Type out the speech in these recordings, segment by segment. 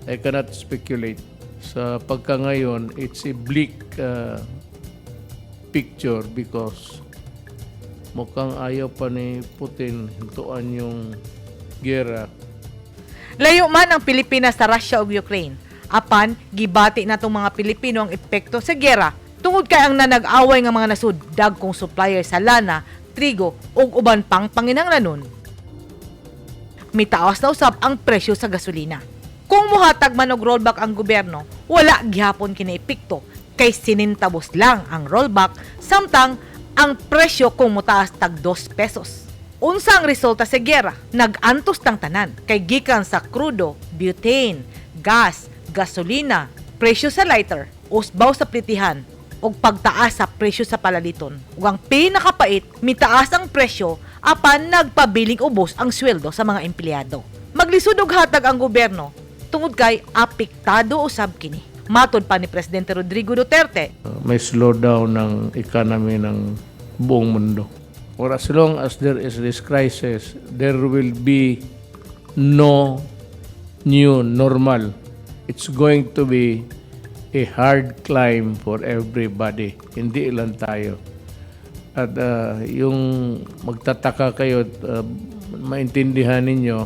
I cannot speculate. Sa pagka ngayon, it's a bleak picture because mukhang ayaw pa ni Putin hintuan yung gera. Layo man ang Pilipinas sa Russia ug Ukraine. Apan gibati natong mga Pilipino ang epekto sa gera tungod kay ang nanag-away nga mga nasud dagkong supplier sa lana, trigo ug uban pang panginahanglanon. Mitaas na usab ang presyo sa gasolina. Kung muhatag man og rollback ang gobyerno, wala gihapon kini epekto kay sinintabos lang ang rollback, samtang ang presyo kung motaas tag 2 pesos. Unsa ang resulta sa gera? Nag-antos tang tanan kay gikan sa krudo, butane, gas, gasolina, presyo sa lighter, usbaw sa plitihan, ug pagtaas sa presyo sa palaliton. Ug ang pinakapait, mitaas ang presyo apan nagpabiling ubos ang sweldo sa mga empleyado. Maglisod og hatag ang gobyerno tungod kay apektado usab kini. Matod pa ni Presidente Rodrigo Duterte, May slowdown ng economy ng buong mundo. For as long as there is this crisis, there will be no new normal. It's going to be a hard climb for everybody. Hindi lang tayo. At yung magtataka kayo, at maintindihan ninyo,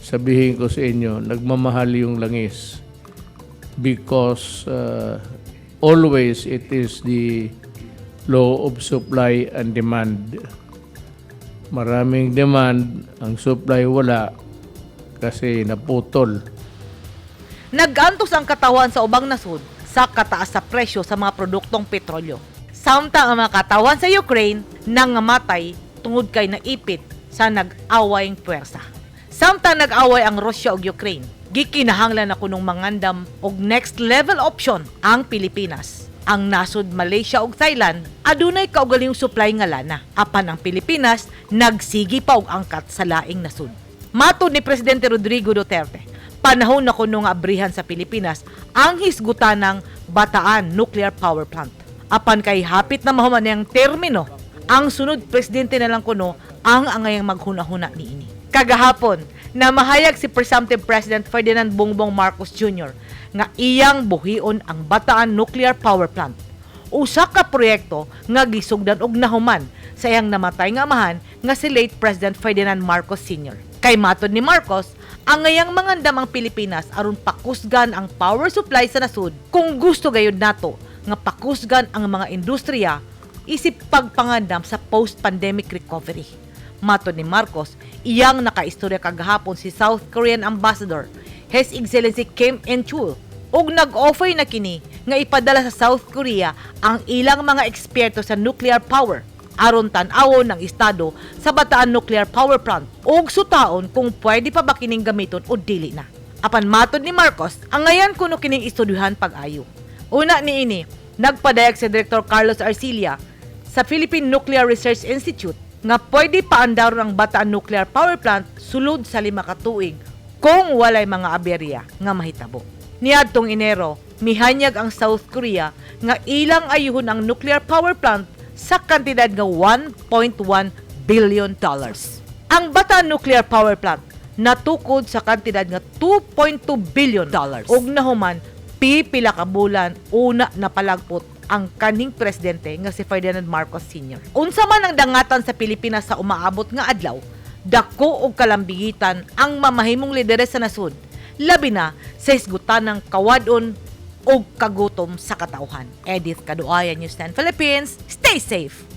sabihin ko sa inyo, nagmamahal yung langis because always it is the law of supply and demand. Maraming demand, ang supply wala kasi naputol. Nag-antos ang katawan sa ubang nasud sa kataas sa presyo sa mga produktong petrolyo. Samtang ang mga katawan sa Ukraine nangamatay tungod kay naipit sa nag-awayng puwersa. Samtang nag-away ang Russia ug Ukraine, gikinahanglan na kunong mangandam og next level option ang Pilipinas. Ang nasod Malaysia ug Thailand adunay kaugalingong supply nga lana. Apan ang Pilipinas nagsigi pa og angkat sa laing nasod. Matod ni Presidente Rodrigo Duterte, panahon na kuno nga abrihan sa Pilipinas ang hisgutanang Bataan Nuclear Power Plant. Apan kay hapit na mahuman niyang termino, ang sunod presidente na lang kuno ang angayang maghuna-huna niini. Kagahapon, namahayag si Presumptive President Ferdinand Bongbong Marcos Jr. nga iyang buhion ang Bataan Nuclear Power Plant. Usa ka proyekto nga gisugdan og nahuman sa iyang namatay nga amahan nga si late President Ferdinand Marcos Sr. Kay matod ni Marcos, angayang mangandam ang Pilipinas aron pakusgan ang power supply sa nasud kung gusto gayud nato nga pakusgan ang mga industriya isip pagpangandam sa post-pandemic recovery. Matod ni Marcos, iyang nakaistorya kagahapon si South Korean Ambassador His Excellency Kim In-chul ug nag-offer na kini nga ipadala sa South Korea ang ilang mga eksperto sa nuclear power aron tan-awon ng estado sa Bataan Nuclear Power Plant ug sutaon kung pwede pa ba kining gamiton o dili na. Apan matod ni Marcos, angayan kuno kining estudyuhan pag-ayo. Una niini, nagpadayag si Director Carlos Arcilla sa Philippine Nuclear Research Institute nga pwede paandaron ang Bataan Nuclear Power Plant sulod sa 5 ka tuig kung walay mga aberya nga mahitabo. Niadtong Enero, mihanyag ang South Korea nga ilang ayuhon ang nuclear power plant sa kantidad nga $1.1 billion. Ang Bataan Nuclear Power Plant natukod sa kantidad nga $2.2 billion ug nahuman pipila ka bulan una na palagpot ang kanhing presidente nga si Ferdinand Marcos Sr. Unsa man ang dangatan sa Pilipinas sa umaabot nga adlaw, dako og kalambigitan ang mamahimong lideres sa nasod, labi na sa hisgutan ng kawadon og kagutom sa katawhan. Edith Kaduaya, News 10 Philippines. Stay safe.